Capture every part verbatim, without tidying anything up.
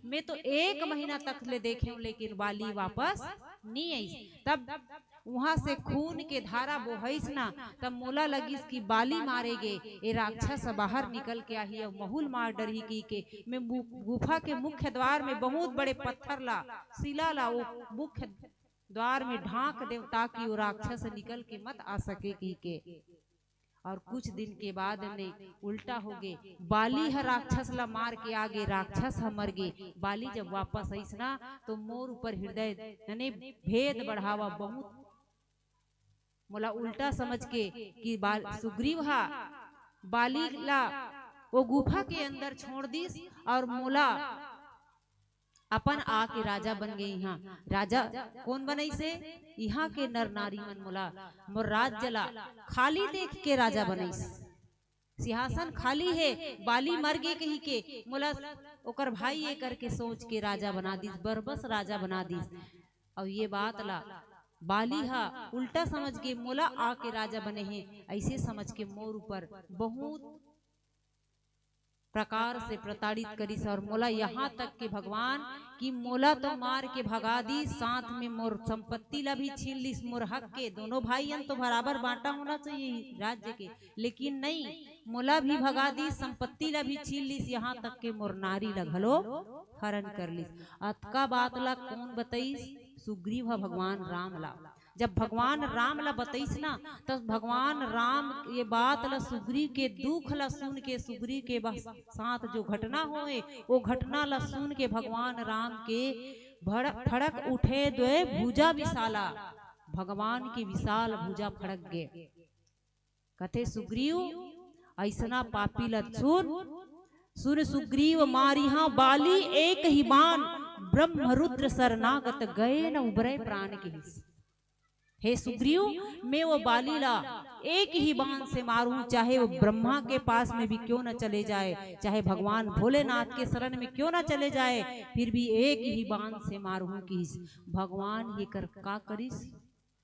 मैं तो एक महीना तक ले देखे हूँ, लेकिन बाली वापस नहीं आई। तब वहां से खून के धारा बोहइस ना, तब मोला लगिस कि बाली मारे गे, ए राक्षस बाहर निकल के आही अउ महूं ल मार डरही कहिके। मैं मु-, गुफा के मुख्य द्वार में बहुत बड़े पत्थर ला, शिला ला वो मुख्य द्वार में ढांक देव, ताकि वो राक्षस निकल के मत आ सके कहिके। और कुछ दिन के बाद ने उल्टा हो गे, बाली ह राक्षस ला मार के आगे, राक्षस ह मर गे। बाली जब वापस आइस ना, तो मोर ऊपर हृदय नने भेद बढ़ावा बहुत मोला उल्टा समझ के कि बाल, सुग्रीव हा बाली ला वो गुफा के अंदर छोड़ दिस और मोला अपन आके राजा बन गे। इहाँ राजा कोन बनइस हे? इहाँ के नर नारी मन मोला, मोर राज्य ला खाली देख के राजा बनइस। सिंहासन खाली हे, बाली मर गे कहिके मोला ओकर भाई ए करके सोच के राजा बना दिस, बरबस राजा बना दिस। अउ ये बात ला बाली हा उल्टा समझ के मोला आके राजा बने हे, ऐसे समझ के मोर ऊपर बहुत प्रकार से प्रताड़ित करिस और मोला यहाँ तक के भगवान कि मोला तो मार के भगा दिस, साथ में मोर संपत्ति ला भी छीन लिस, मोर हक के। दोनों भाईयन तो बराबर बांटा होना चाहिए राज्य के, लेकिन नहीं, मोला भी भगा दिस, संपत्ति ला भी छीन लिस, यहाँ तक के मोर नारी ला घलो हरण कर लिस। अतका बात ला कोन बतइस? सुग्रीव ह भगवान राम ला। जब भगवान राम ला बतइस ना, तब भगवान राम ये बात ला, सुग्रीव के दुख ला सुन के, सुग्रीव के बस-, साथ जो घटना होए, वो घटना ला सुन के भगवान राम के भड़-, फड़क उठे द्वे भुजा विशाला। भगवान के विशाल भुजा फड़क गे। कथे सुग्रीव, अइसना पापी ला सुन, सुन सुग्रीव मारिहा बाली एक ही बाण, ब्रह्म रुद्र सरनागत गए न उबरे प्राण कहिस। हे सुग्रीव, मैं वो बाली ला एक ही बाण से मारूं, चाहे वो ब्रह्मा के पास में भी क्यों न चले जाए, चाहे भगवान भोलेनाथ के शरण में क्यों न चले जाए, फिर भी एक ही बाण से मारूं कहिस। भगवान ये कर का करिस?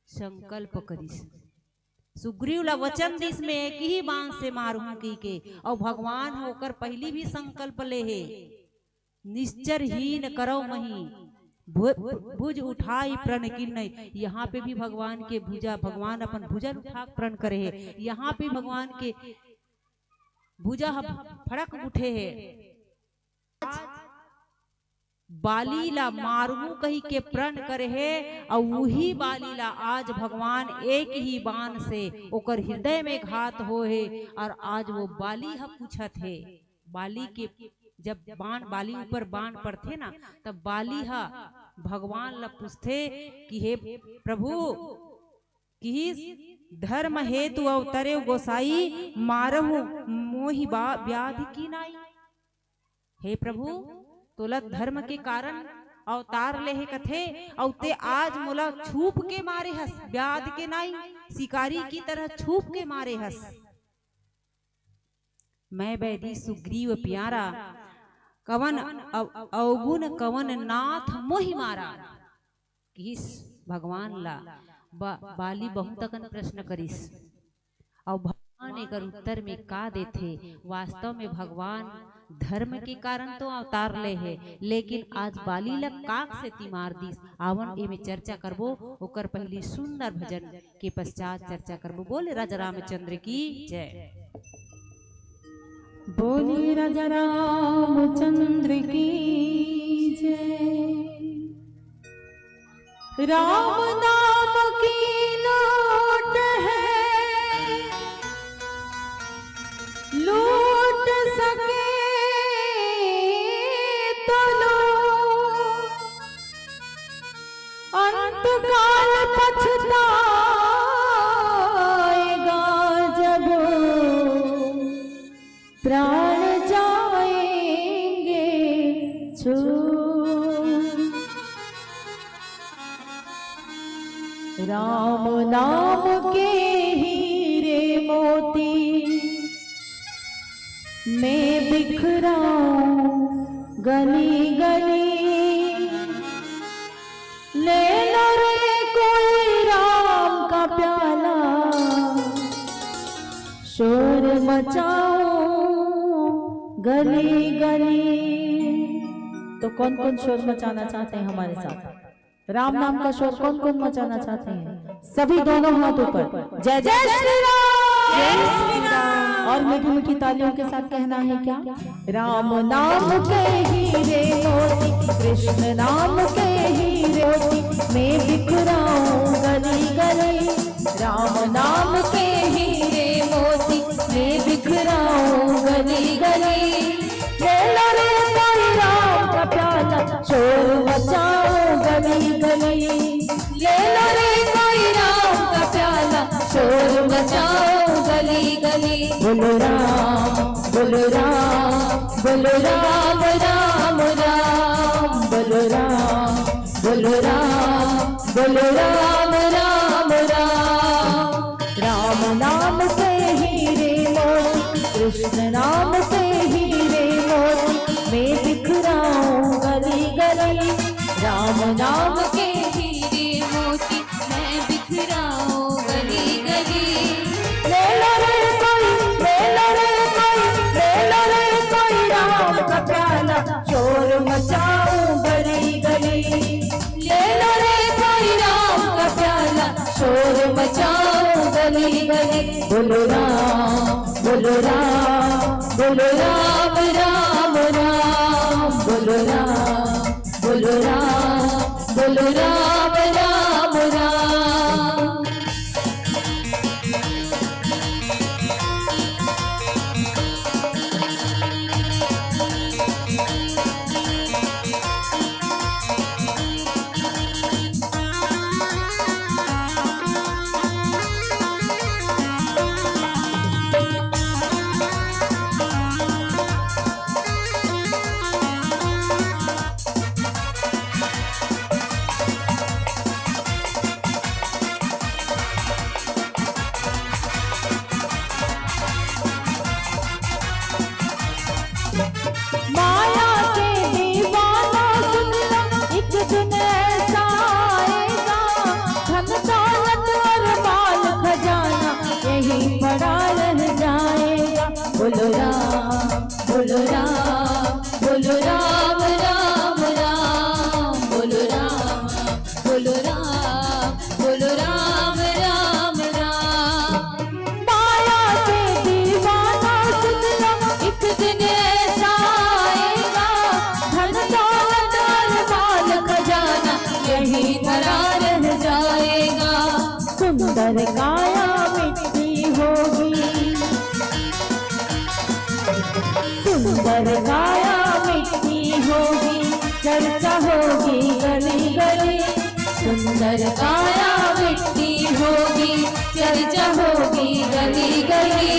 संकल्प करिस। सुग्रीव ला वचन दिस, मैं एक ही बाण से मारहूं कहिके, अउ भगवान ह ओकर पहिली भी संकल्प ले हे, निश्चर हीन करव मही, भु-, भुज उठाई प्रण किन्नई। यहाँ पे भी भगवान के भुजा, भगवान अपन भुजा उठा प्रण करे हे, यहाँ पे भगवान के भुजा ह फड़क उठे हे। बाली ला मारहूं कहिके प्रण करे हे, अउ उही बाली ला आज भगवान एक ही बाण से ओकर हृदय में घात होहे, अउ आज वो बाली ह पूछत हे, बाली के जब बाण, बाली ऊपर बाण पड़थे ना, तब बाली ह भगवान ला पूछथे कि हे प्रभु, किहिस, धर्म हेतु अवतरेव गोसाई, मारहु मोहि बा-, व्याधि की नाई। हे प्रभु, तोला धर्म के कारण अवतार ले हे कथे, अउ ते आज मोला छुप के मारे हस, व्याध के नाई, शिकारी की तरह छुप के मारे हस। मैं बैरी सुग्रीव प्यारा, कवन अव-, अवगुण कवन नाथ मोहि मारा। किहिस भगवान ला बा-, बाली बहुत अकन प्रश्न करिस। अउ भगवान एकर उत्तर में का देथे? वास्तव में भगवान धर्म के कारण तो अवतार ले हे, लेकिन आज बाली ला काक सेती मार दिस। आवन एमे चर्चा करबो, ओकर पहिली सुंदर भजन के पश्चात चर्चा करबो। बोले राजा रामचंद्र की जय। बोले राजा रामचंद्र की जय। राम नाम की लोट है, लूट सके तो लो, अंत काल पछताएगा जब प्राण जाएंगे छोड़। राम नाम के हीरे मोती मैं बिखराऊं गली गली। ले लो रे कोई राम का प्याला, शोर मचाऊं गली गली। तो कौन कौन शोर मचाना चाहते हैं हमारे साथ? राम नाम का शोर कौन कौन मचाना चाहते हैं? सभी दोनों हाथ ऊपर। जय जय श्री राम। जय श्री राम। और मीठी मीठी तालियों के साथ कहना है क्या? राम नाम के हीरे मोती, कृष्ण नाम के हीरे मोती, मैं बिखराऊं गली गली। राम नाम के हीरे मोती, मैं बिखराऊं गली गली। ले लो रे कोई राम का प्याला, शोर मचाओ गली गली। ले लो रे कोई राम का प्याला, शोर मचाओ गली गली। बोलो राम, बोलो राम, बोलो राम, राम राम। बोलो राम, बोलो राम, बोलो राम, राम राम। राम नाम के हीरे मोती, कृष्ण नाम के हीरे मोती, मैं बिखराऊं गली गली। राम नाम के हीरे मोती, मैं बिखराऊं गली गली। ले लो रे कोई, ले लो रे कोई, ले लो रे कोई राम का प्याला, शोर मचाऊं गली गली। ले लो रे कोई राम का प्याला, शोर मचाओ गली गली। बोलो राम, बोलो राम, बोलो राम, राम राम। बोलो राम, बोलो राम, बोलो राम, राम राम। माया के दीवाना सुन लो, एक दिन ऐसा आएगा, धन दौलत और माल खजाना यहीं पड़ा रह जाएगा। बोलो राम, बोलो राम, बोलो राम, राम राम। बोलो राम, बोलो राम, बोलो राम, राम राम। माया के दीवाना सुन लो, एक दिन ऐसा आएगा, धन दौलत और माल खजाना यहीं धरा रह जाएगा। सुंदर काया मिट्टी होगी, सुंदर काया मिट्टी होगी, चर्चा होगी गली गली। सुंदर काया मिट्टी होगी, चर्चा होगी गली गली।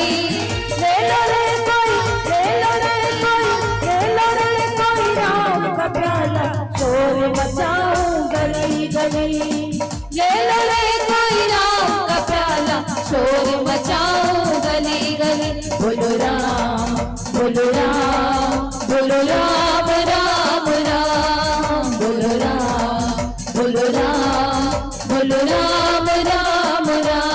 ले लो रे कोई, ले लो रे कोई, ले लो रे कोई राम का प्याला, शोर मचाओ गली गली। ले लो रे कोई राम का प्याला, शोर मचाओ गली गली। बोलो राम, बोलो राम, बोलो राम, राम राम। बोलो राम, बोलो राम, बोलो राम, राम राम।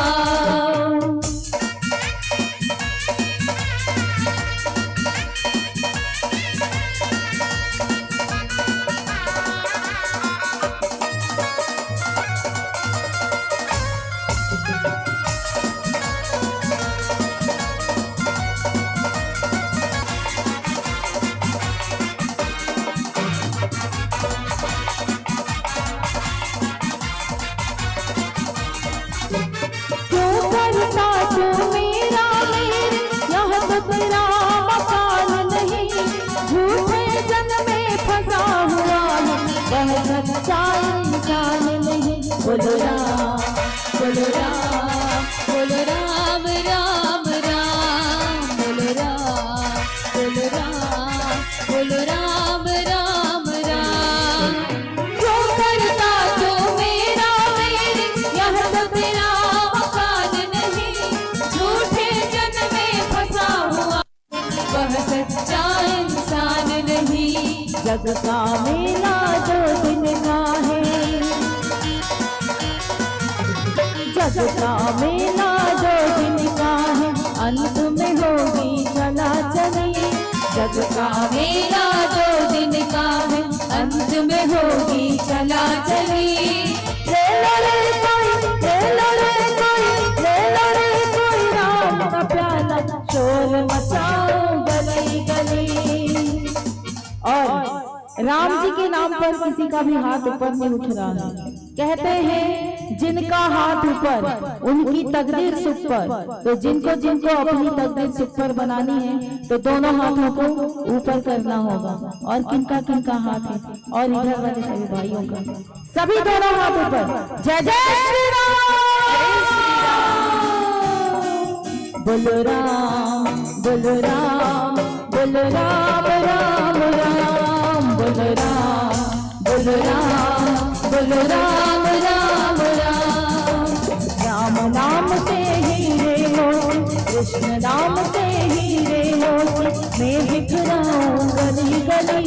क्यों करता तू मेरा मेरे, यह तो तेरा मकान नहीं। झूठे जन में फंसा हुआ है, वह सच्चा इंसान नहीं। बोलो राम, बोलो राम, बोलो राम, राम राम। बोलो राम, बोलो राम, बोलो राम, राम राम। जो करता जो मेरा मेरे, यह तो तेरा मकान नहीं। झूठे जन में फंसा हुआ, वह सच्चा इंसान नहीं। जग का मेला दो दिन का है, जग का मेला दो दिन का है, अंत में होगी चला चली। जग का मेला दो दिन का है, अंत में होगी चला चली। ले लो रे कोई, ले लो रे कोई, ले लो रे कोई राम का प्याला, शोर मचाओ गली गली। और राम जी के नाम पर किसी का भी हाथ ऊपर नहीं उठ रहा है। कहते हैं, जिनका हाथ ऊपर उनकी तकदीर सुपर। तो जिनको जिनको अपनी तकदीर सुपर बनानी है, तो दोनों हाथों को ऊपर करना होगा। और किनका किनका हाथ है, और इधर वाले सभी भाइयों का, सभी दोनों हाथ ऊपर। जय जय श्री राम। बोलो राम, बोलो राम, बोलो राम, राम राम। बोलो राम, बोलो राम, बोलो राम, राम राम। राम नाम से हीरे मोती, कृष्ण नाम से हीरे मोती, मैं बिखराऊं गली गली।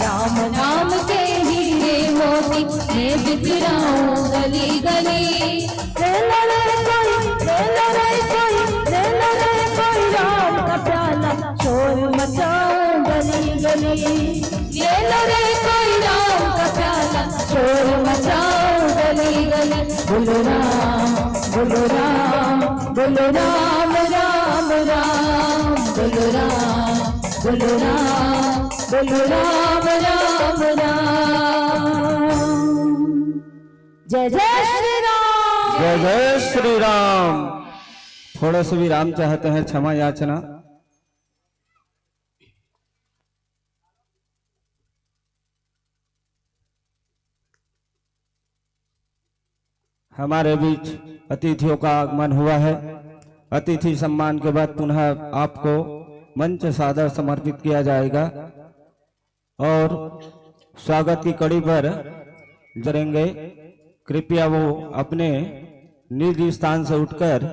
राम नाम के हीरे मोती, मैं बिखराऊं गली गली। ले लो रे कोई, ले लो रे कोई, ले लो रे कोई राम का प्याला, शोर मचाओ गली गली। ले लो रे कोई राम का प्याला, शोर मचाओ गली गली। बोलो राम, बोलो राम, बोलो राम, राम राम। बोलो राम, बोलो राम, बोलो राम, राम राम। जय जय श्री राम। जय जय श्री राम। थोड़ा सा विराम चाहते हैं, क्षमा याचना। हमारे बीच अतिथियों का आगमन हुआ है। अतिथि सम्मान के बाद पुनः आपको मंच सादर समर्पित किया जाएगा और स्वागत की कड़ी पर जरेंगे। कृपया वो अपने निज स्थान से उठकर